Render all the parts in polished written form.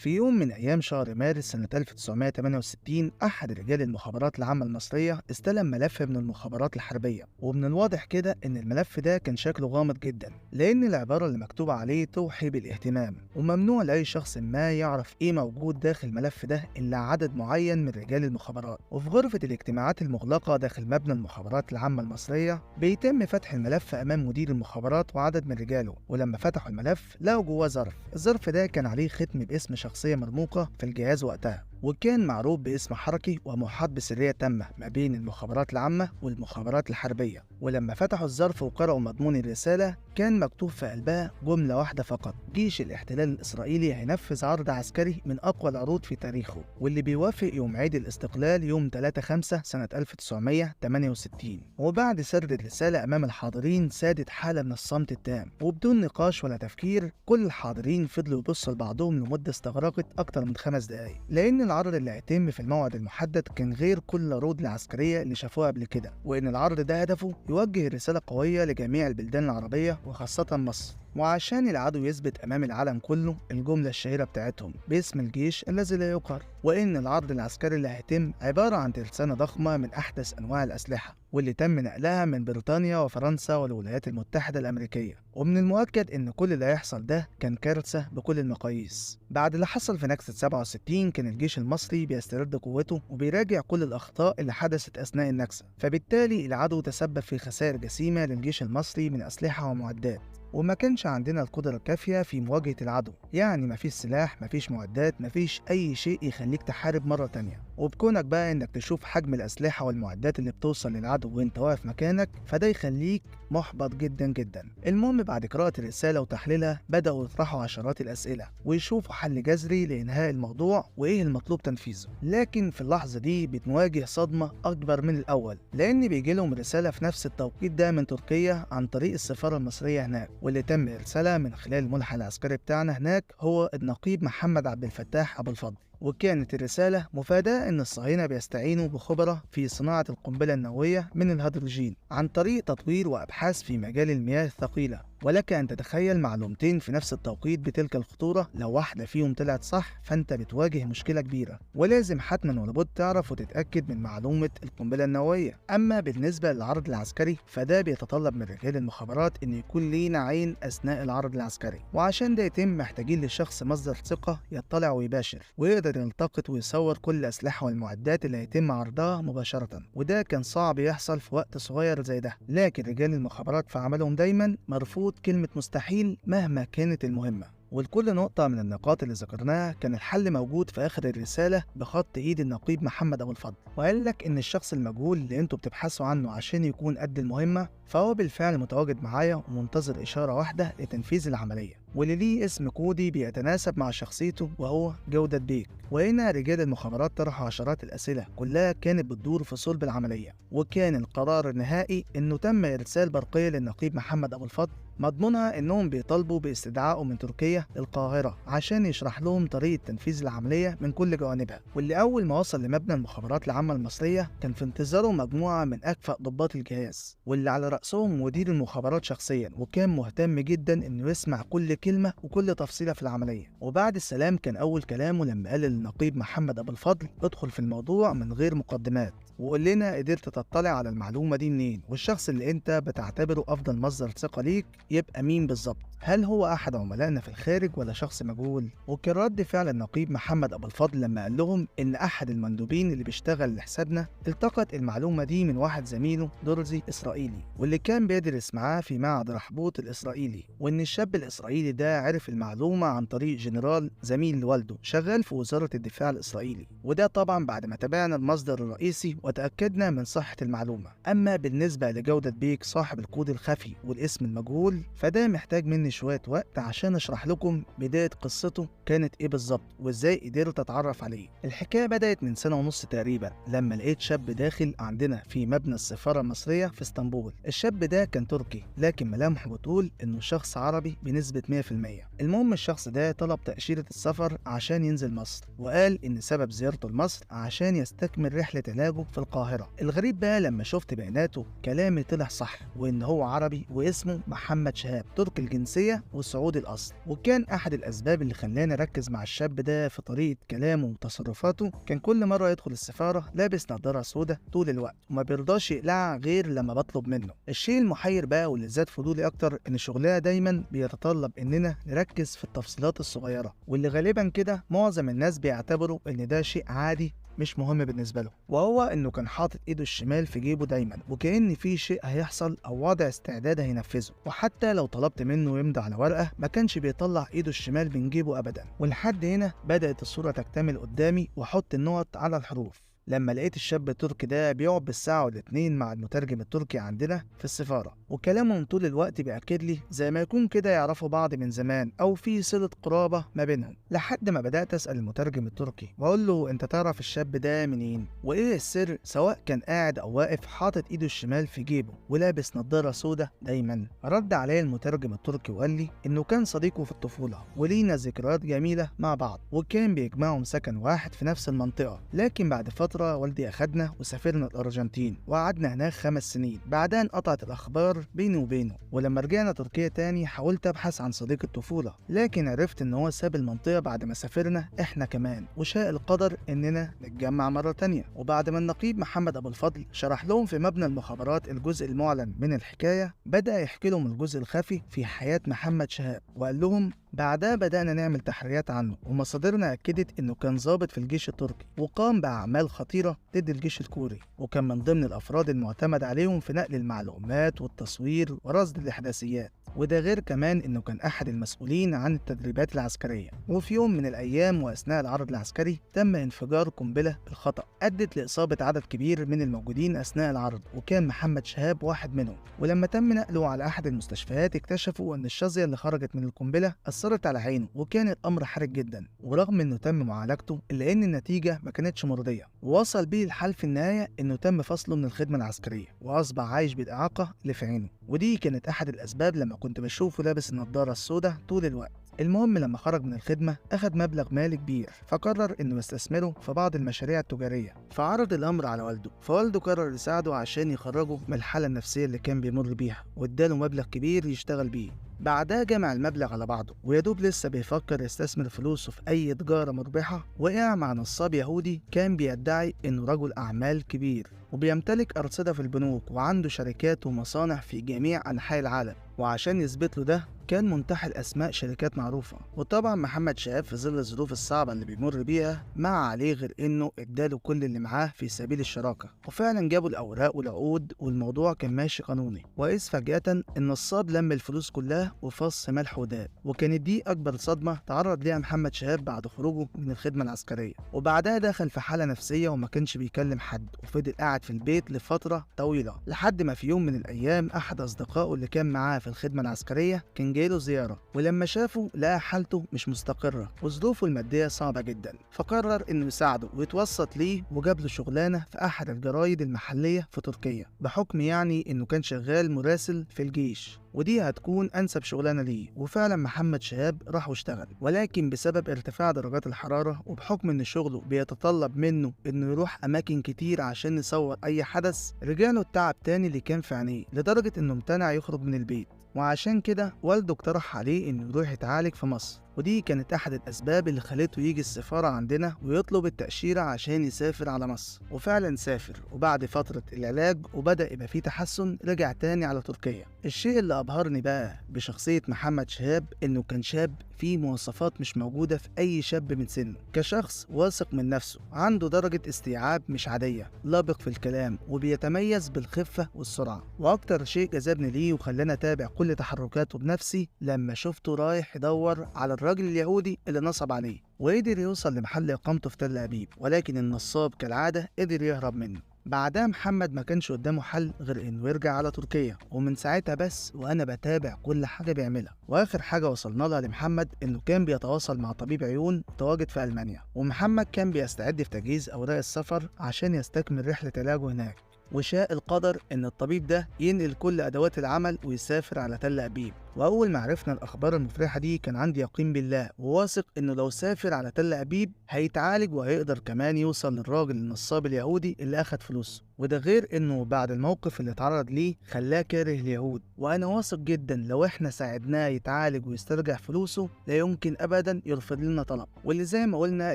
في يوم من أيام شهر مارس سنة 1968 أحد رجال المخابرات العامة المصرية استلم ملف من المخابرات الحربية، ومن الواضح كده إن الملف ده كان شكله غامض جدا، لأن العبارة اللي مكتوبة عليه توحي بالاهتمام، وممنوع لأي شخص ما يعرف إيه موجود داخل الملف ده إلا عدد معين من رجال المخابرات. وفي غرفة الاجتماعات المغلقة داخل مبنى المخابرات العامة المصرية بيتم فتح الملف أمام مدير المخابرات وعدد من رجاله، ولما فتحوا الملف لقوا جواه ظرف. الظرف ده كان عليه ختم باسم شخصية مرموقة في الجهاز وقتها، وكان معروف باسم حركي ومحاط بسرية تامة ما بين المخابرات العامة والمخابرات الحربية. ولما فتحوا الظرف وقرأوا مضمون الرسالة كان مكتوب في قلبها جملة واحدة فقط: جيش الاحتلال الإسرائيلي هينفذ عرض عسكري من أقوى العروض في تاريخه، واللي بيوافق يوم عيد الاستقلال يوم 3/5 سنة 1968. وبعد سرد الرسالة أمام الحاضرين سادت حالة من الصمت التام، وبدون نقاش ولا تفكير كل الحاضرين فضلوا يبصوا لبعضهم لمدة استغرقت أكتر من 5 دقايق، لأن العرض اللي هيتم في الموعد المحدد كان غير كل العروض العسكرية اللي شافوها قبل كده، وإن العرض ده هدفه يوجه رسالة قوية لجميع البلدان العربية وخاصة مصر، وعشان العدو يثبت أمام العالم كله الجملة الشهيرة بتاعتهم باسم الجيش الذي لا يقهر، وإن العرض العسكري اللي هيتم عبارة عن ترسانة ضخمة من أحدث أنواع الأسلحة واللي تم نقلها من بريطانيا وفرنسا والولايات المتحدة الأمريكية. ومن المؤكد إن كل اللي هيحصل ده كان كارثة بكل المقاييس. بعد اللي حصل في نكسة 67 كان الجيش المصري بيسترد قوته وبيراجع كل الأخطاء اللي حدثت أثناء النكسة، فبالتالي العدو تسبب في خسائر جسيمة للجيش المصري من أسلحة ومعدات، وما كانش عندنا القدرة الكافية في مواجهة العدو. يعني مفيش سلاح، مفيش معدات، مفيش أي شيء يخليك تحارب مرة تانية. وبكونك بقى إنك تشوف حجم الأسلحة والمعدات اللي بتوصل للعدو وإنت واقف مكانك، فده يخليك محبط جدا جدا. المهم بعد قراءة الرسالة وتحليلها بدأوا يطرحوا عشرات الأسئلة ويشوفوا حل جذري لإنهاء الموضوع وإيه المطلوب تنفيذه. لكن في اللحظة دي بتواجه صدمة أكبر من الأول، لأن بيجي لهم رسالة في نفس التوقيت ده من تركيا عن طريق السفارة المصرية هناك، واللي تم إرسالها من خلال الملحق العسكري بتاعنا هناك هو النقيب محمد عبد الفتاح أبو الفضل. وكانت الرسالة مفاداة إن الصهاينة بيستعينوا بخبراء في صناعة القنبلة النووية من الهيدروجين عن طريق تطوير وأبحاث في مجال المياه الثقيلة. ولك أن تتخيل معلومتين في نفس التوقيت بتلك الخطورة، لو واحدة فيهم طلعت صح فأنت بتواجه مشكلة كبيرة، ولازم حتما ولابد تعرف وتتأكد من معلومة القنبلة النووية. أما بالنسبة للعرض العسكري فده بيتطلب من رجال المخابرات إن يكون لينا عين أثناء العرض العسكري، وعشان ده يتم محتاجين لشخص مصدر ثقة يطلع ويباشر ويقدر يلتقط ويصور كل الأسلحة والمعدات اللي هيتم عرضها مباشرة، وده كان صعب يحصل في وقت صغير زي ده. لكن رجال المخابرات في عملهم دايما مرفوض كلمة مستحيل مهما كانت المهمة. ولكل نقطة من النقاط اللي ذكرناها كان الحل موجود في آخر الرسالة بخط إيد النقيب محمد أبو الفضل، وقال لك إن الشخص المجهول اللي أنتوا بتبحثوا عنه عشان يكون قد المهمة فهو بالفعل متواجد معايا ومنتظر إشارة واحدة لتنفيذ العملية، واللي ليه اسم كودي بيتناسب مع شخصيته وهو جودة بيك. وهنا رجال المخابرات طرحوا عشرات الأسئلة كلها كانت بتدور في صلب العملية، وكان القرار النهائي إنه تم إرسال برقية للنقيب محمد أبو الفضل مضمونها إنهم بيطالبوا باستدعائه من تركيا للقاهرة عشان يشرح لهم طريقة تنفيذ العملية من كل جوانبها. واللي أول ما وصل لمبنى المخابرات العامة المصرية كان في انتظاره مجموعة من أكفأ ضباط الجهاز، واللي على رأسهم مدير المخابرات شخصيا، وكان مهتم جدا إنه يسمع كل كلمة وكل تفصيلة في العملية. وبعد السلام كان أول كلامه لما قال للنقيب محمد أبو الفضل: ادخل في الموضوع من غير مقدمات، وقول لنا قدرت تطلع على المعلومة دي منين، والشخص اللي انت بتعتبره أفضل مصدر ثقة ليك يبقى مين بالظبط؟ هل هو أحد عملائنا في الخارج ولا شخص مجهول؟ وكان رد فعل النقيب محمد أبو الفضل لما قال لهم إن أحد المندوبين اللي بيشتغل لحسابنا التقط المعلومة دي من واحد زميله درزي إسرائيلي، واللي كان بيدرس معاه في معهد رحبوت الإسرائيلي، وإن الشاب الإسرائيلي ده عرف المعلومة عن طريق جنرال زميل لوالده شغال في وزارة الدفاع الإسرائيلي، وده طبعا بعد ما تابعنا المصدر الرئيسي وتأكدنا من صحة المعلومة. أما بالنسبة لجودة بيك صاحب الكود الخفي والاسم المجهول فده محتاج مني شوية وقت عشان أشرح لكم بداية قصته كانت إيه بالظبط وإزاي قدرت أتعرف عليه. الحكاية بدأت من 1.5 سنة تقريبا لما لقيت شاب داخل عندنا في مبنى السفارة المصرية في اسطنبول. الشاب ده كان تركي، لكن ملامحه بتقول إنه شخص عربي بنسبة 100%، 100%. المهم الشخص ده طلب تأشيرة السفر عشان ينزل مصر، وقال إن سبب زيارته لمصر عشان يستكمل رحلة علاجه في القاهرة. الغريب بقى لما شفت بياناته كلامي طلع صح، وإن هو عربي واسمه محمد شهاب، تركي الجنسية وسعودي الأصل. وكان أحد الأسباب اللي خلاني أركز مع الشاب ده في طريقة كلامه وتصرفاته، كان كل مرة يدخل السفارة لابس نظارة سودة طول الوقت وما بيرضاش يقلعها غير لما بطلب منه. الشيء المحير بقى واللي زاد فضولي أكتر إن شغلها دايما بيتطلب إننا نركز في التفصيلات الصغيرة، واللي غالبا كده معظم الناس بيعتبروا إن ده شيء عادي مش مهم بالنسبة له، وهو إنه كان حاطط إيده الشمال في جيبه دايما، وكأن في شيء هيحصل أو وضع استعداد هينفذه، وحتى لو طلبت منه يمضي على ورقة ما كانش بيطلع إيده الشمال من جيبه أبدا. ولحد هنا بدأت الصورة تكتمل قدامي وأحط النقط على الحروف. لما لقيت الشاب التركي ده بيقعد بالساعة والاتنين مع المترجم التركي عندنا في السفارة، وكلامهم طول الوقت بيأكد لي زي ما يكون كده يعرفوا بعض من زمان أو في صلة قرابة ما بينهم. لحد ما بدأت أسأل المترجم التركي وأقول له أنت تعرف الشاب ده منين؟ وإيه السر سواء كان قاعد أو واقف حاطط إيده الشمال في جيبه ولابس نظارة سودة دايما؟ رد عليا المترجم التركي وقال لي إنه كان صديقه في الطفولة ولينا ذكريات جميلة مع بعض، وكان بيجمعهم سكن واحد في نفس المنطقة، لكن بعد فترة والدي أخدنا وسافرنا الأرجنتين وقعدنا هناك 5 سنين، بعدها انقطعت الأخبار بيني وبينه. ولما رجعنا تركيا تاني حاولت أبحث عن صديق الطفولة، لكن عرفت إن هو ساب المنطقة بعد ما سافرنا إحنا كمان، وشاء القدر إننا نتجمع مرة تانية. وبعد ما النقيب محمد أبو الفضل شرح لهم في مبنى المخابرات الجزء المعلن من الحكاية، بدأ يحكي لهم الجزء الخفي في حياة محمد شهاب، وقال لهم بعدها بدأنا نعمل تحريات عنه، ومصادرنا أكدت إنه كان ضابط في الجيش التركي وقام بأعمال خطيرة ضد الجيش الكوري، وكان من ضمن الأفراد المعتمد عليهم في نقل المعلومات والتصوير ورصد الإحداثيات، وده غير كمان إنه كان أحد المسؤولين عن التدريبات العسكرية. وفي يوم من الأيام وأثناء العرض العسكري تم انفجار قنبلة بالخطأ أدت لإصابة عدد كبير من الموجودين أثناء العرض، وكان محمد شهاب واحد منهم. ولما تم نقله على أحد المستشفيات اكتشفوا أن الشظية اللي خرجت من القنبلة أثرت على عينه، وكان الأمر حرج جدا، ورغم إنه تم معالجته إلا إن النتيجة ما كانتش مرضية. ووصل بيه الحال في النهاية إنه تم فصله من الخدمة العسكرية وأصبح عايش بالإعاقة اللي في عينه، ودي كانت أحد الأسباب لما كنت بشوفه لابس النضارة السوداء طول الوقت. المهم لما خرج من الخدمة أخد مبلغ مالي كبير، فقرر إنه يستثمره في بعض المشاريع التجارية، فعرض الأمر على والده، فوالده قرر يساعده عشان يخرجه من الحالة النفسية اللي كان بيمر بيها، واداله مبلغ كبير يشتغل بيه. بعدها جمع المبلغ على بعضه، ويدوب لسه بيفكر يستثمر فلوسه في أي تجارة مربحة، وقع مع نصاب يهودي كان بيدعي إنه رجل أعمال كبير وبيمتلك أرصدة في البنوك وعنده شركات ومصانع في جميع أنحاء العالم، وعشان يثبت له ده كان منتحل أسماء شركات معروفة. وطبعا محمد شهاب في ظل الظروف الصعبة اللي بيمر بيها ما عليه غير إنه اداله كل اللي معاه في سبيل الشراكة، وفعلا جابوا الأوراق والعقود والموضوع كان ماشي قانوني. وإذ فجأة النصاب لم الفلوس كلها وفص ملح وداب، وكانت دي أكبر صدمة تعرض ليها محمد شهاب بعد خروجه من الخدمة العسكرية. وبعدها دخل في حالة نفسية وما كانش بيكلم حد، وفضل قاعد في البيت لفترة طويلة، لحد ما في يوم من الأيام أحد أصدقائه اللي كان معاه في الخدمة العسكرية كان جايله زيارة، ولما شافه لقى حالته مش مستقرة وظروفه المادية صعبة جدا، فقرر إنه يساعده ويتوسط ليه، وجاب له شغلانة في أحد الجرايد المحلية في تركيا، بحكم يعني إنه كان شغال مراسل في الجيش، ودي هتكون أنسب شغلانة ليه. وفعلا محمد شهاب راح واشتغل، ولكن بسبب ارتفاع درجات الحرارة وبحكم إن شغله بيتطلب منه إنه يروح أماكن كتير عشان يصور أي حدث، رجع له التعب تاني اللي كان في عينيه، لدرجة إنه امتنع يخرج من البيت. وعشان كده والده اقترح عليه إنه يروح يتعالج في مصر، ودي كانت أحد الأسباب اللي خلته يجي السفارة عندنا ويطلب التأشيرة عشان يسافر على مصر. وفعلا سافر، وبعد فترة العلاج وبدأ يبقى فيه تحسن رجع تاني على تركيا. الشيء اللي أبهرني بقى بشخصية محمد شهاب إنه كان شاب فيه مواصفات مش موجودة في أي شاب من سنه، كشخص واثق من نفسه، عنده درجة استيعاب مش عادية، لابق في الكلام، وبيتميز بالخفة والسرعة. وأكتر شيء جذبني ليه وخلاني أتابع كل تحركاته بنفسي لما شفته رايح يدور على الراجل اليهودي اللي نصب عليه، وقدر يوصل لمحل إقامته في تل أبيب، ولكن النصاب كالعادة قدر يهرب منه. بعدها محمد ما كانش قدامه حل غير انه يرجع على تركيا، ومن ساعتها بس وانا بتابع كل حاجه بيعملها. واخر حاجه وصلنا لها لمحمد انه كان بيتواصل مع طبيب عيون متواجد في المانيا، ومحمد كان بيستعد في تجهيز اوراق السفر عشان يستكمل رحله علاجه هناك. وشاء القدر إن الطبيب ده ينقل كل أدوات العمل ويسافر على تل أبيب. وأول ما عرفنا الأخبار المفرحة دي كان عندي يقين بالله وواثق إنه لو سافر على تل أبيب هيتعالج وهيقدر كمان يوصل للراجل النصاب اليهودي اللي أخد فلوسه. وده غير إنه بعد الموقف اللي اتعرض ليه خلاه كاره اليهود، وأنا واثق جدا لو إحنا ساعدناه يتعالج ويسترجع فلوسه لا يمكن أبدا يرفض لنا طلب. واللي زي ما قلنا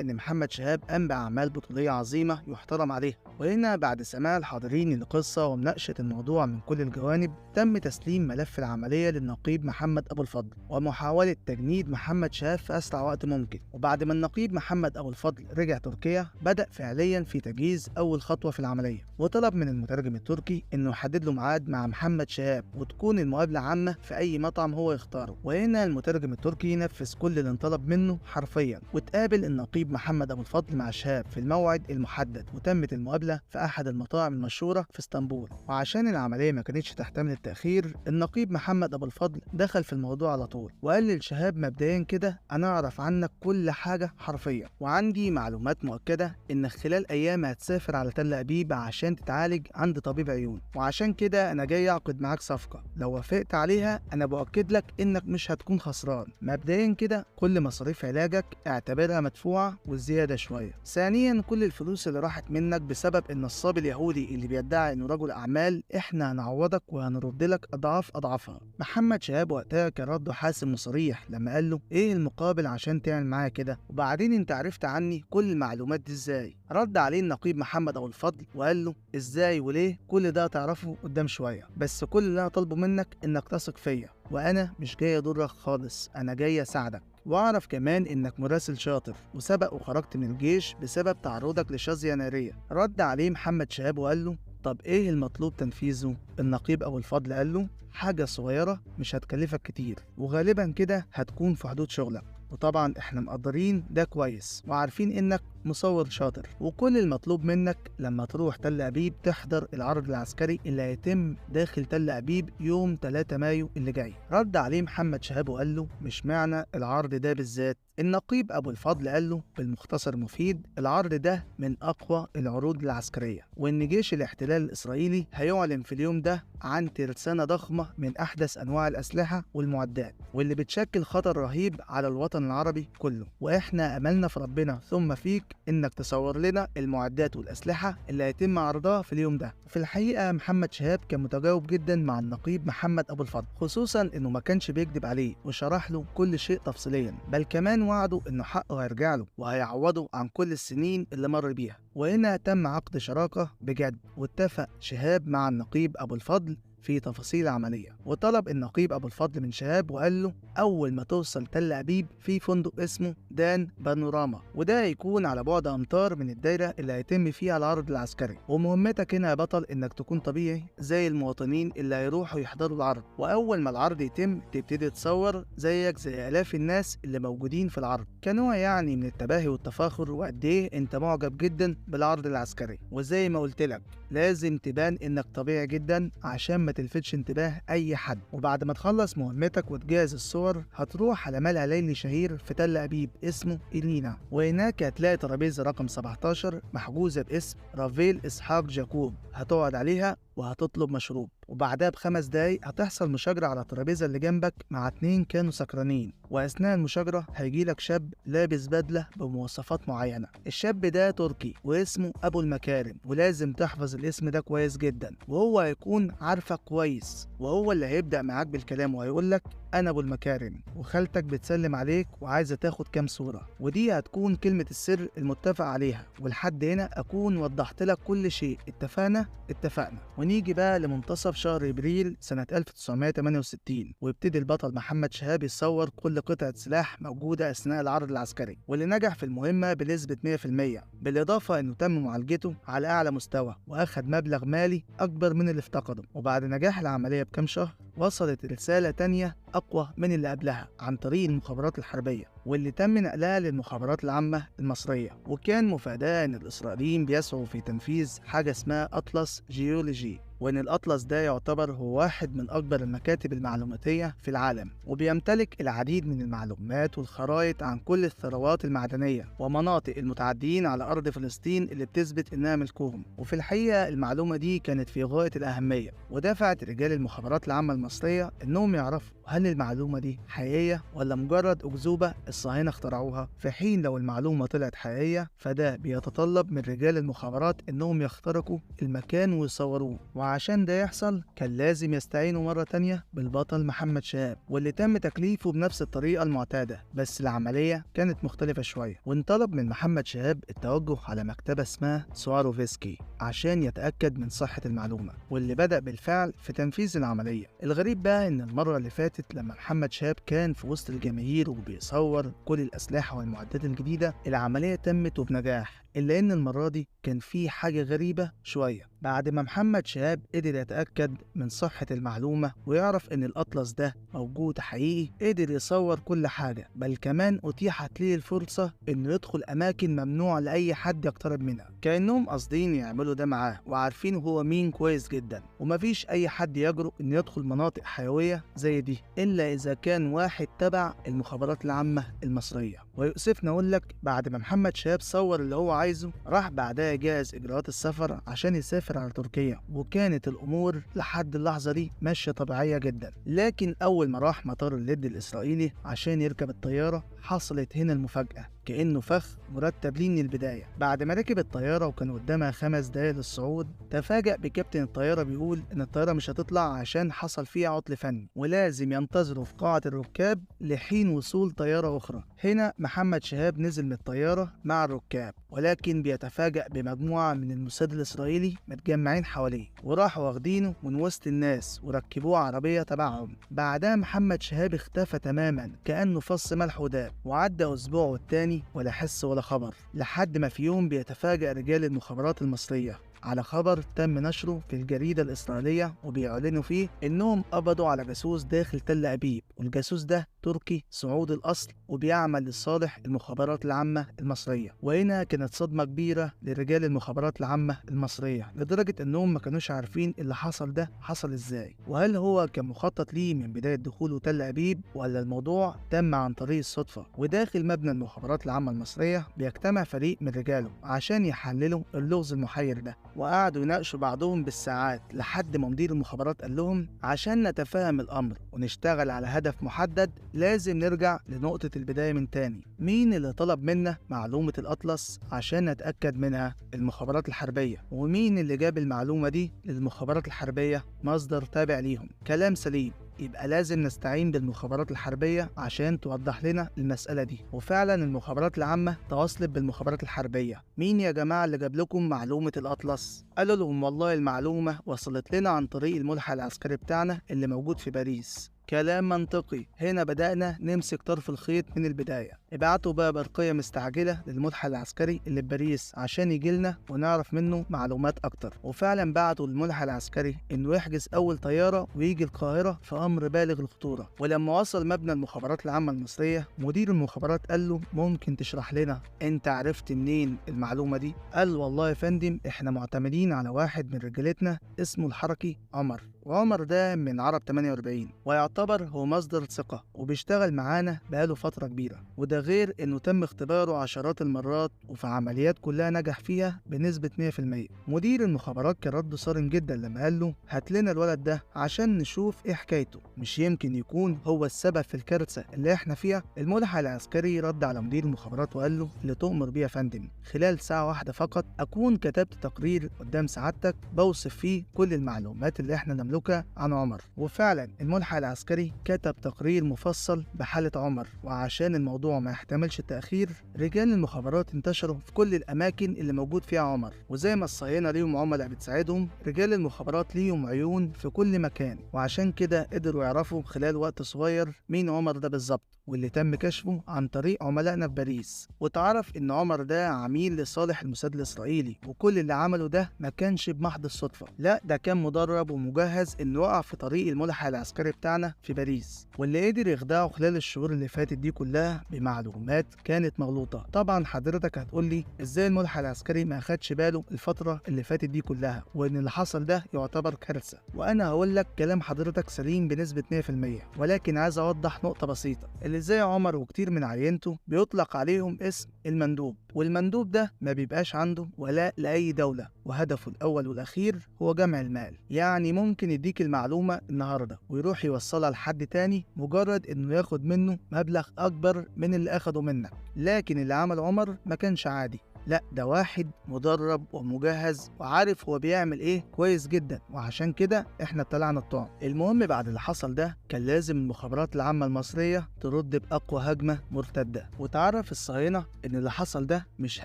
إن محمد شهاب قام بأعمال بطولية عظيمة يحترم عليها. وهنا بعد سماع الحاضرين للقصة ومناقشة الموضوع من كل الجوانب تم تسليم ملف العملية للنقيب محمد أبو الفضل ومحاولة تجنيد محمد شهاب في أسرع وقت ممكن. وبعد ما النقيب محمد أبو الفضل رجع تركيا بدأ فعليا في تجهيز أول خطوة في العملية، وطلب من المترجم التركي إنه يحدد له ميعاد مع محمد شهاب وتكون المقابلة عامة في أي مطعم هو يختاره. وهنا المترجم التركي نفذ كل اللي انطلب منه حرفيا، وتقابل النقيب محمد أبو الفضل مع شهاب في الموعد المحدد، وتمت المقابلة في أحد المطاعم المشهورة في اسطنبول. وعشان العملية ما كانتش تحتمل التأخير النقيب محمد أبو الفضل دخل في الموضوع على طول وقال للشهاب مبدئيا كده أنا أعرف عنك كل حاجة حرفيا، وعندي معلومات مؤكدة إنك خلال أيام هتسافر على تل أبيب عشان تتعالج عند طبيب عيون، وعشان كده أنا جاي أعقد معاك صفقة لو وافقت عليها أنا بأكد لك إنك مش هتكون خسران. مبدئيا كده كل مصاريف علاجك اعتبرها مدفوعة والزيادة شوية. ثانيا كل الفلوس اللي راحت منك بسبب النصاب اليهودي اللي بيدعي إنه رجل أعمال إحنا هنعوضك وهنرد لك أضعاف أضعافها. محمد شهاب وقتها كان رده حاسم وصريح لما قال له إيه المقابل عشان تعمل معايا كده؟ وبعدين أنت عرفت عني كل المعلومات دي إزاي؟ رد عليه النقيب محمد أبو الفضل وقال له إزاي وليه كل ده تعرفه قدام شوية، بس كل اللي أنا طالبه منك إنك تثق فيا، وأنا مش جاي أضرك خالص، أنا جاي أساعدك. واعرف كمان انك مراسل شاطر وسبق وخرجت من الجيش بسبب تعرضك لشظية نارية. رد عليه محمد شهاب وقال له طب ايه المطلوب تنفيذه؟ النقيب ابو الفضل قال له حاجة صغيرة مش هتكلفك كتير وغالبا كده هتكون في حدود شغلك، وطبعا احنا مقدرين ده كويس وعارفين انك مصور شاطر، وكل المطلوب منك لما تروح تل أبيب تحضر العرض العسكري اللي هيتم داخل تل أبيب يوم 3 مايو اللي جاي. رد عليه محمد شهاب وقال له مش معنى العرض ده بالذات؟ النقيب أبو الفضل قال له بالمختصر المفيد العرض ده من أقوى العروض العسكرية، وإن جيش الاحتلال الإسرائيلي هيعلن في اليوم ده عن ترسانة ضخمة من أحدث أنواع الأسلحة والمعدات واللي بتشكل خطر رهيب على الوطن العربي كله، وإحنا أملنا في ربنا ثم فيك إنك تصور لنا المعدات والأسلحة اللي هيتم عرضها في اليوم ده. في الحقيقة محمد شهاب كان متجاوب جدا مع النقيب محمد أبو الفضل، خصوصا إنه ما كانش بيكذب عليه وشرح له كل شيء تفصيليا، بل كمان وعده إنه حقه هيرجع له وهيعوضه عن كل السنين اللي مر بيها. وهنا تم عقد شراكة بجد، واتفق شهاب مع النقيب أبو الفضل في تفاصيل العملية. وطلب النقيب أبو الفضل من شهاب وقال له أول ما توصل تل أبيب في فندق اسمه دان بانوراما، وده هيكون على بعد أمتار من الدايرة اللي هيتم فيها العرض العسكري، ومهمتك هنا يا بطل إنك تكون طبيعي زي المواطنين اللي هيروحوا يحضروا العرض، وأول ما العرض يتم تبتدي تصور زيك زي آلاف الناس اللي موجودين في العرض، كنوع يعني من التباهي والتفاخر وقد إيه أنت معجب جدا بالعرض العسكري. وزي ما قلت لك لازم تبان إنك طبيعي جدا عشان ما تلفتش انتباه أي حد. وبعد ما تخلص مهمتك وتجهز الصور هتروح على ملهى ليلي شهير في تل أبيب اسمه إلينا، وهناك هتلاقي ترابيزة رقم 17 محجوزة باسم رافيل إسحاق جاكوب، هتقعد عليها وهتطلب مشروب، وبعدها ب5 دقايق هتحصل مشاجرة على الترابيزة اللي جنبك مع 2 كانوا سكرانين، وأثناء المشاجرة هيجيلك شاب لابس بدلة بمواصفات معينة. الشاب ده تركي واسمه أبو المكارم، ولازم تحفظ الاسم ده كويس جدا، وهو هيكون عارفك كويس، وهو اللي هيبدأ معاك بالكلام وهيقولك أنا أبو المكارم وخالتك بتسلم عليك وعايزة تاخد كام صورة، ودي هتكون كلمة السر المتفق عليها. ولحد هنا أكون وضحت لك كل شيء، اتفقنا؟ اتفقنا. ونيجي بقى لمنتصف شهر إبريل سنة 1968، ويبتدي البطل محمد شهاب يصور كل قطعة سلاح موجودة أثناء العرض العسكري، واللي نجح في المهمة بنسبة 100%، بالإضافة إنه تم معالجته على أعلى مستوى وأخد مبلغ مالي أكبر من اللي افتقده. وبعد نجاح العملية بكام شهر وصلت رسالة تانية أقوى من اللي قبلها عن طريق المخابرات الحربية، واللي تم نقلها للمخابرات العامة المصرية، وكان مفاداة إن الإسرائيليين بيسعوا في تنفيذ حاجة اسمها أطلس جيولوجي، وإن الأطلس ده يعتبر هو واحد من أكبر المكاتب المعلوماتية في العالم، وبيمتلك العديد من المعلومات والخرائط عن كل الثروات المعدنية ومناطق المتعديين على أرض فلسطين اللي بتثبت إنها ملكهم. وفي الحقيقة المعلومة دي كانت في غاية الأهمية، ودفعت رجال المخابرات العامة المصرية إنهم يعرفوا هل المعلومة دي حقيقية ولا مجرد أكذوبة الصهاينة اخترعوها. في حين لو المعلومة طلعت حقيقية فده بيتطلب من رجال المخابرات إنهم يخترقوا المكان ويصوروه، وعشان ده يحصل كان لازم يستعينوا مرة تانية بالبطل محمد شهاب، واللي تم تكليفه بنفس الطريقة المعتادة، بس العملية كانت مختلفة شوية. وانطلب من محمد شهاب التوجه على مكتبة اسمها سواروفسكي عشان يتأكد من صحة المعلومة، واللي بدأ بالفعل في تنفيذ العملية. الغريب بقى إن المرة اللي فاتت لما محمد شهاب كان في وسط الجماهير وبيصور كل الأسلحة والمعدات الجديدة العملية تمت وبنجاح، إلا إن المرة دي كان في حاجة غريبة شوية. بعد ما محمد شهاب قدر يتأكد من صحة المعلومة ويعرف إن الأطلس ده موجود حقيقي، قدر يصور كل حاجة، بل كمان أتيحت ليه الفرصة إنه يدخل أماكن ممنوع لأي حد يقترب منها، كأنهم قاصدين يعملوا ده معاه وعارفين هو مين كويس جدا، ومفيش أي حد يجرؤ إنه يدخل مناطق حيوية زي دي إلا إذا كان واحد تبع المخابرات العامة المصرية. ويؤسفني أقول لك بعد ما محمد شهاب صور اللي هو عايزه، راح بعدها يجهز إجراءات السفر عشان يسافر على تركيا، وكانت الأمور لحد اللحظة دي ماشية طبيعية جدا. لكن أول ما راح مطار اللد الإسرائيلي عشان يركب الطيارة حصلت هنا المفاجأة، كأنه فخ مرتب ليه من البداية. بعد ما ركب الطيارة وكان قدامها 5 دقايق للصعود، تفاجأ بكابتن الطيارة بيقول إن الطيارة مش هتطلع عشان حصل فيها عطل فني، ولازم ينتظروا في قاعة الركاب لحين وصول طيارة أخرى. هنا محمد شهاب نزل من الطيارة مع الركاب، ولكن بيتفاجأ بمجموعة من الموساد الإسرائيلي متجمعين حواليه، وراحوا واخدينه من وسط الناس وركبوه عربية تبعهم. بعدها محمد شهاب اختفى تماما كأنه فص ملح وداب، وعدى أسبوعه التاني ولا حس ولا خبر، لحد ما في يوم بيتفاجأ رجال المخابرات المصرية على خبر تم نشره في الجريدة الإسرائيلية، وبيعلنوا فيه إنهم قبضوا على جاسوس داخل تل أبيب، والجاسوس ده تركي سعودي الأصل وبيعمل لصالح المخابرات العامة المصرية. وهنا كانت صدمة كبيرة لرجال المخابرات العامة المصرية، لدرجة إنهم ما كانوش عارفين اللي حصل ده حصل إزاي، وهل هو كان مخطط ليه من بداية دخوله تل أبيب ولا الموضوع تم عن طريق الصدفة. وداخل مبنى المخابرات العامة المصرية بيجتمع فريق من رجاله عشان يحللوا اللغز المحير ده، وقعدوا يناقشوا بعضهم بالساعات لحد ما مدير المخابرات قال لهم عشان نتفاهم الأمر ونشتغل على هدف محدد لازم نرجع لنقطة البداية من تاني. مين اللي طلب منا معلومة الأطلس عشان نتأكد منها؟ المخابرات الحربية. ومين اللي جاب المعلومة دي للمخابرات الحربية؟ مصدر تابع ليهم. كلام سليم، يبقى لازم نستعين بالمخابرات الحربية عشان توضح لنا المسألة دي. وفعلا المخابرات العامة تواصلت بالمخابرات الحربية. مين يا جماعة اللي جاب لكم معلومة الأطلس؟ قالوا لهم والله المعلومة وصلت لنا عن طريق الملحق العسكري بتاعنا اللي موجود في باريس. كلام منطقي. هنا بدأنا نمسك طرف الخيط من البداية. ابعتوا بقى برقية مستعجلة للملحق العسكري اللي في باريس عشان يجيلنا ونعرف منه معلومات أكتر. وفعلا بعتوا للملحق العسكري إنه يحجز أول طيارة ويجي القاهرة في أمر بالغ الخطورة. ولما وصل مبنى المخابرات العامة المصرية، مدير المخابرات قال له ممكن تشرح لنا أنت عرفت منين المعلومة دي؟ قال والله يا فندم إحنا معتمدين على واحد من رجالتنا اسمه الحركي عمر، وعمر ده من عرب 48 ويعتبر هو مصدر ثقة وبيشتغل معانا بقاله فترة كبيرة، وده غير انه تم اختباره عشرات المرات وفي عمليات كلها نجح فيها بنسبة 100%. مدير المخابرات كان رده صارم جدا لما قال له هات لنا الولد ده عشان نشوف ايه حكايته، مش يمكن يكون هو السبب في الكارثة اللي احنا فيها. الملحق العسكري رد على مدير المخابرات وقال له اللي تؤمر بيه يا فندم، خلال ساعة واحدة فقط اكون كتبت تقرير قدام سعادتك بوصف فيه كل المعلومات اللي احنا نملكها عن عمر. وفعلا الملحق العسكري كتب تقرير مفصل بحالة عمر، وعشان الموضوع ما يحتملش التأخير رجال المخابرات انتشروا في كل الأماكن اللي موجود فيها عمر، وزي ما الصهاينة ليهم عملاء بتساعدهم، رجال المخابرات ليهم عيون في كل مكان، وعشان كده قدروا يعرفوا خلال وقت صغير مين عمر ده بالظبط، واللي تم كشفه عن طريق عملائنا في باريس. وتعرف ان عمر ده عميل لصالح الموساد الاسرائيلي، وكل اللي عمله ده ما كانش بمحض الصدفة، لا ده كان مدرب ومجهز انه يقع في طريق الملحق العسكري بتاعنا في باريس، واللي قدر يخدعه خلال الشهور اللي فاتت دي كلها بمعلومات المعلومات كانت مغلوطة. طبعا حضرتك هتقول لي ازاي الملحق العسكري ما اخدش باله الفترة اللي فاتت دي كلها، وان اللي حصل ده يعتبر كارثة. وانا هقول لك كلام حضرتك سليم بنسبة 100%، ولكن عايز اوضح نقطة بسيطة. اللي زي عمر وكتير من عينته بيطلق عليهم اسم المندوب، والمندوب ده ما بيبقاش عنده ولاء لأي دولة، وهدفه الأول والأخير هو جمع المال. يعني ممكن يديك المعلومة النهاردة ويروح يوصلها لحد تاني مجرد إنه ياخد منه مبلغ أكبر من اللي أخده منك. لكن اللي عمل عمر ما كانش عادي، لا ده واحد مدرب ومجهز وعارف هو بيعمل ايه كويس جدا، وعشان كده احنا طلعنا الطعم. المهم بعد اللي حصل ده كان لازم المخابرات العامة المصرية ترد بأقوى هجمة مرتدة، وتعرف الصهاينة ان اللي حصل ده مش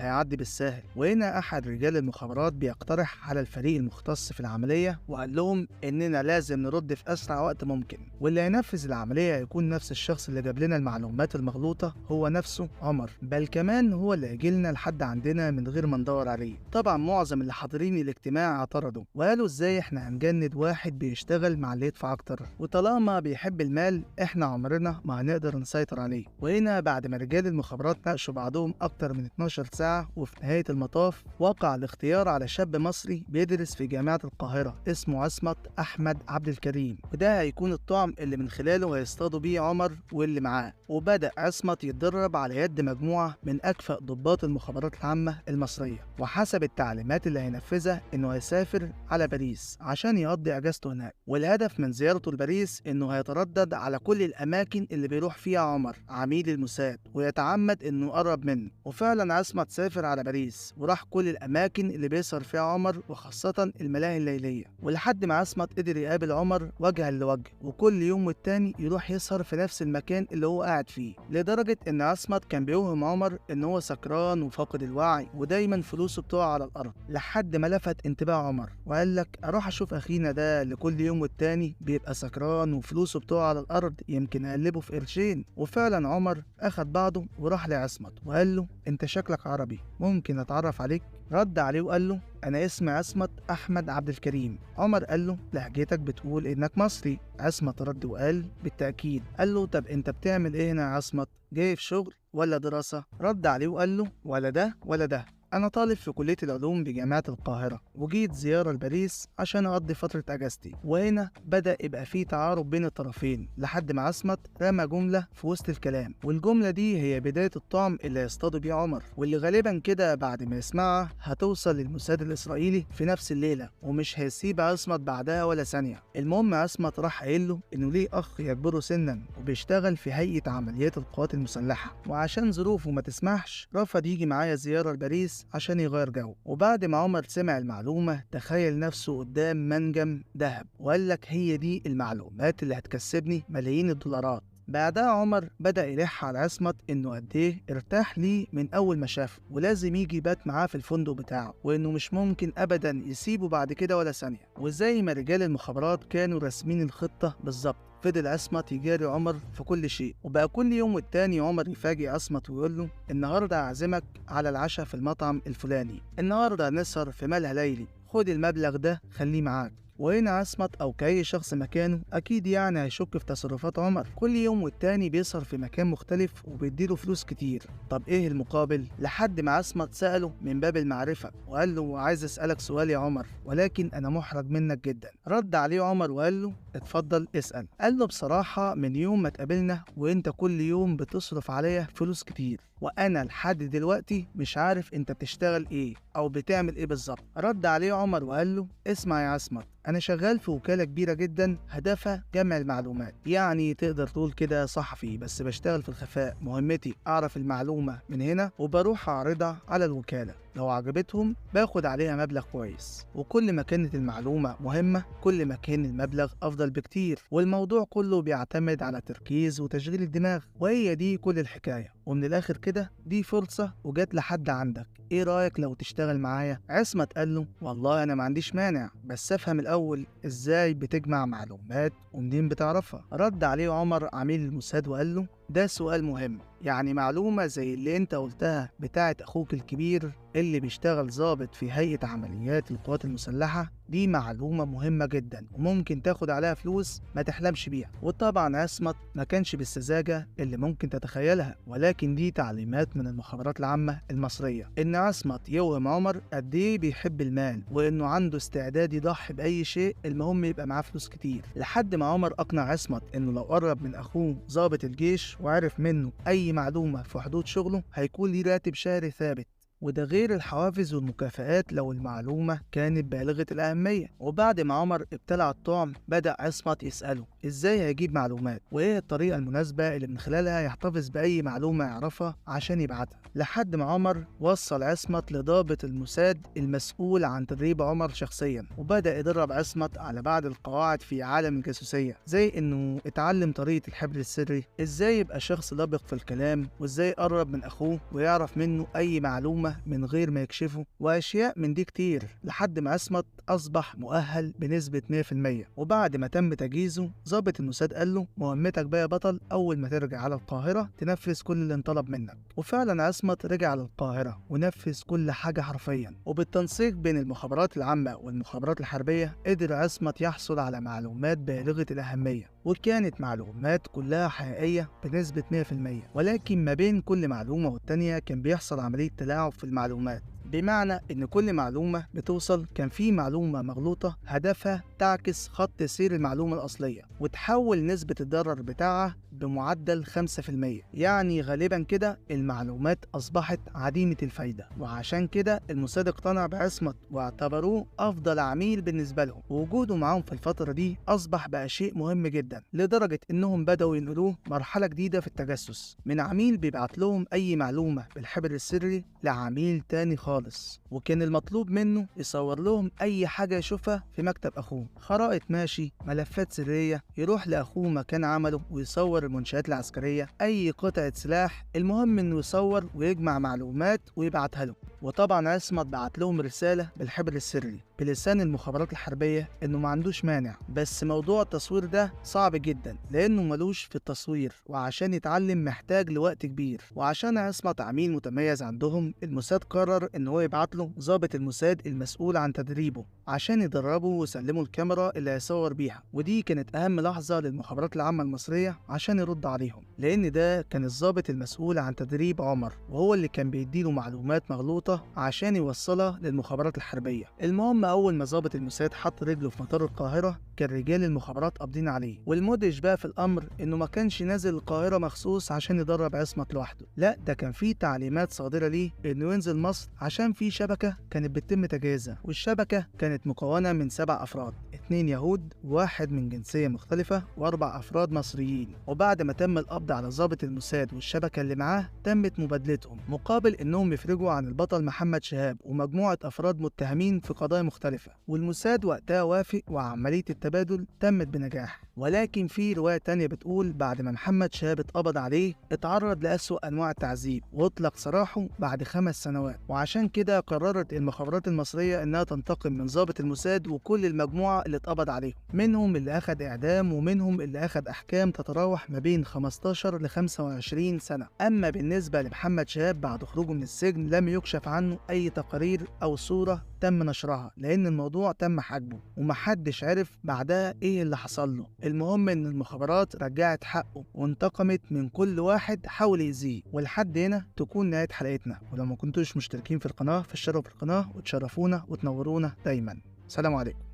هيعدي بالساهل. وهنا احد رجال المخابرات بيقترح على الفريق المختص في العملية وقال لهم اننا لازم نرد في اسرع وقت ممكن، واللي هينفذ العملية هيكون نفس الشخص اللي جاب لنا المعلومات المغلوطة هو نفسه عمر، بل كمان هو اللي هيجي لنا لحد عندنا من غير ما ندور عليه. طبعا معظم اللي حاضرين الاجتماع اعترضوا وقالوا ازاي احنا هنجند واحد بيشتغل مع اللي يدفع اكتر، وطالما بيحب المال احنا عمرنا ما هنقدر نسيطر عليه. وهنا بعد ما رجال المخابرات ناقشوا بعضهم اكتر من 12 ساعة، وفي نهاية المطاف وقع الاختيار على شاب مصري بيدرس في جامعة القاهرة اسمه عصمت احمد عبد الكريم، وده هيكون الطعم اللي من خلاله هيصطادوا بيه عمر واللي معاه. وبدأ عصمت يتدرب على يد مجموعة من اكفأ ضباط المخابرات العامة المصرية، وحسب التعليمات اللي هينفذها انه هيسافر على باريس عشان يقضي اجازته هناك. والهدف من زيارته لباريس انه هيتردد على كل الاماكن اللي بيروح فيها عمر عميل الموساد ويتعمد انه يقرب منه. وفعلا عصمت سافر على باريس وراح كل الاماكن اللي بيسهر فيها عمر، وخاصة الملاهي الليلية، ولحد ما عصمت قدر يقابل عمر وجها لوجه، وكل يوم والتاني يروح يسهر في نفس المكان اللي هو قاعد فيه، لدرجة ان عصمت كان بيوهم عمر ان هو سكران وفاقد الوعي ودايما فلوسه بتقع على الارض، لحد ما لفت انتباه عمر وقال لك اروح اشوف اخينا ده اللي كل يوم والتاني بيبقى سكران وفلوسه بتقع على الارض، يمكن اقلبه في قرشين. وفعلا عمر اخد بعضه وراح لعصمت وقال له انت شكلك عربي، ممكن اتعرف عليك؟ رد عليه وقال له انا اسمي عصمت احمد عبد الكريم. عمر قال له لهجتك بتقول انك مصري. عصمت رد وقال بالتاكيد. قال له طب انت بتعمل ايه هنا يا عصمت، جاي في شغل ولا دراسة؟ رد عليه وقال له ولا ده ولا ده، أنا طالب في كلية العلوم بجامعة القاهرة وجيت زيارة لباريس عشان أقضي فترة أجازتي. وهنا بدأ يبقى فيه تعارض بين الطرفين، لحد ما عصمت رمى جملة في وسط الكلام، والجملة دي هي بداية الطعم اللي هيصطادوا بيه عمر، واللي غالبا كده بعد ما يسمعها هتوصل للموساد الإسرائيلي في نفس الليلة، ومش هيسيب عصمت بعدها ولا ثانية. المهم عصمت راح قايل له إنه ليه أخ يكبره سنا وبيشتغل في هيئة عمليات القوات المسلحة، وعشان ظروفه ما تسمحش رفض يجي معايا زيارة لباريس عشان يغير جو. وبعد ما عمر سمع المعلومة تخيل نفسه قدام منجم ذهب، وقال لك هي دي المعلومات اللي هتكسبني ملايين الدولارات. بعدها عمر بدأ يلح على عصمت إنه قد إيه ارتاح ليه من أول ما شافه، ولازم يجي يبات معاه في الفندق بتاعه، وإنه مش ممكن أبدا يسيبه بعد كده ولا ثانية. وزي ما رجال المخابرات كانوا راسمين الخطة بالظبط، فضل عصمت يجاري عمر في كل شيء، وبقى كل يوم والتاني عمر يفاجئ عصمت ويقول له النهارده هعزمك على العشاء في المطعم الفلاني، النهارده هنسهر في ملهى ليلي، خد المبلغ ده خليه معاك. وهنا عصمت او كأي شخص مكانه اكيد يعني هيشك في تصرفات عمر، كل يوم والتاني بيسهر في مكان مختلف وبيديله فلوس كتير، طب ايه المقابل؟ لحد ما عصمت سأله من باب المعرفة وقال له عايز اسألك سؤال يا عمر، ولكن انا محرج منك جدا. رد عليه عمر وقال له اتفضل اسأل. قال له بصراحة من يوم ما اتقابلنا وانت كل يوم بتصرف عليا فلوس كتير، وانا لحد دلوقتي مش عارف انت بتشتغل ايه او بتعمل ايه بالظبط. رد عليه عمر وقال له اسمع يا عصمت، انا شغال في وكالة كبيرة جدا هدفها جمع المعلومات، يعني تقدر تقول كده صحفي، بس بشتغل في الخفاء، مهمتي اعرف المعلومة من هنا وبروح اعرضها على الوكالة، لو عجبتهم باخد عليها مبلغ كويس، وكل ما كانت المعلومة مهمة كل ما كان المبلغ افضل بكتير، والموضوع كله بيعتمد على تركيز وتشغيل الدماغ، وهي دي كل الحكاية. ومن الاخر كده دي فرصة وجات لحد عندك، ايه رأيك لو تشتغل معايا؟ عصمت قال له والله انا ما عنديش مانع، بس افهم الاول ازاي بتجمع معلومات ومنين بتعرفها. رد عليه عمر عميل الموساد وقال له ده سؤال مهم، يعني معلومة زي اللي انت قلتها بتاعت اخوك الكبير اللي بيشتغل ضابط في هيئة عمليات القوات المسلحة، دي معلومة مهمة جدا وممكن تاخد عليها فلوس ما تحلمش بيها. وطبعا عصمت ما كانش بالسذاجة اللي ممكن تتخيلها، ولكن ولكن دي تعليمات من المخابرات العامة المصرية إن عصمت يوهم عمر قد إيه بيحب المال وإنه عنده استعداد يضحي بأي شيء، المهم يبقى معاه فلوس كتير. لحد ما عمر أقنع عصمت إنه لو قرب من أخوه ضابط الجيش وعرف منه أي معلومة في حدود شغله هيكون ليه راتب شهري ثابت، وده غير الحوافز والمكافآت لو المعلومة كانت بالغة الأهمية. وبعد ما عمر ابتلع الطعم بدأ عصمت يسأله إزاي هيجيب معلومات وإيه الطريقة المناسبة اللي من خلالها يحتفظ بأي معلومة يعرفها عشان يبعتها، لحد ما عمر وصل عصمت لضابط الموساد المسؤول عن تدريب عمر شخصيا، وبدأ يدرب عصمت على بعض القواعد في عالم الجاسوسية، زي إنه اتعلم طريقة الحبر السري، إزاي يبقى شخص لبق في الكلام، وإزاي يقرب من أخوه ويعرف منه أي معلومة من غير ما يكشفه، وأشياء من دي كتير، لحد ما عصمت أصبح مؤهل بنسبة 100%. وبعد ما تم تجهيزه ضابط الموساد قال له مهمتك بقى يا بطل أول ما ترجع على القاهرة تنفذ كل اللي انطلب منك. وفعلا عصمت رجع على القاهرة ونفذ كل حاجة حرفيا، وبالتنسيق بين المخابرات العامة والمخابرات الحربية قدر عصمت يحصل على معلومات بالغة الأهمية، وكانت معلومات كلها حقيقية بنسبة 100%، ولكن ما بين كل معلومة والتانية كان بيحصل عملية تلاعب في المعلومات، بمعنى إن كل معلومة بتوصل كان في معلومة مغلوطة هدفها تعكس خط سير المعلومة الأصلية وتحول نسبة الضرر بتاعها بمعدل 5%، يعني غالبا كده المعلومات أصبحت عديمة الفايدة. وعشان كده الموساد اقتنع بعصمت واعتبروه أفضل عميل بالنسبة لهم، ووجوده معاهم في الفترة دي أصبح بقى شيء مهم جدا، لدرجة إنهم بدأوا ينقلوه مرحلة جديدة في التجسس، من عميل بيبعت لهم أي معلومة بالحبر السري لعميل تاني خالص، وكان المطلوب منه يصور لهم أي حاجة يشوفها في مكتب أخوه، خرائط ماشي، ملفات سرية، يروح لأخوه مكان عمله ويصور المنشآت العسكرية، أي قطعة سلاح، المهم إنه يصور ويجمع معلومات ويبعتها له. وطبعا عصمت بعت لهم رسالة بالحبر السري بلسان المخابرات الحربية إنه ما عندوش مانع، بس موضوع التصوير ده صعب جدا لأنه ملوش في التصوير، وعشان يتعلم محتاج لوقت كبير. وعشان عصمت عميل متميز عندهم، الموساد قرر إن هو يبعت له ضابط الموساد المسؤول عن تدريبه عشان يدربه ويسلمه الكاميرا اللي هيصور بيها، ودي كانت أهم لحظة للمخابرات العامة المصرية عشان يرد عليهم، لأن ده كان الضابط المسؤول عن تدريب عمر، وهو اللي كان بيديله معلومات مغلوطة عشان يوصلها للمخابرات الحربية. المهم أول ما ضابط الموساد حط رجله في مطار القاهرة كان رجال المخابرات قابضين عليه، والمدهش بقى في الأمر إنه ما كانش نازل القاهرة مخصوص عشان يدرب عصمت لوحده، لا ده كان في تعليمات صادرة ليه إنه ينزل مصر عشان في شبكة كانت بتتم تجهيزها، والشبكة كانت مكونة من 7 أفراد، 2 يهود، 1 من جنسية مختلفة، و4 أفراد مصريين. وبعد ما تم القبض على ضابط الموساد والشبكة اللي معاه تمت مبادلتهم مقابل إنهم يفرجوا عن البطل محمد شهاب ومجموعة أفراد متهمين في قضايا مختلفة، والموساد وقتها وافق وعملية التبادل تمت بنجاح. ولكن في رواية تانية بتقول بعد ما محمد شهاب اتقبض عليه اتعرض لأسوأ أنواع التعذيب واطلق سراحه بعد 5 سنوات، وعشان كده قررت المخابرات المصرية إنها تنتقم من ضابط الموساد وكل المجموعة اللي اتقبض عليهم، منهم اللي أخد إعدام ومنهم اللي أخد أحكام تتراوح ما بين 15 ل 25 سنة. أما بالنسبة لمحمد شهاب بعد خروجه من السجن لم يكشف عنه أي تقارير أو صورة تم نشرها لأن الموضوع تم حجبه ومحدش عرف بعدها إيه اللي حصل له. المهم إن المخابرات رجعت حقه وانتقمت من كل واحد حاول يأذيه. ولحد هنا تكون نهاية حلقتنا، ولو ما كنتوش مشتركين في القناة فاشتركوا في القناة وتشرفونا وتنورونا دايما. سلام عليكم.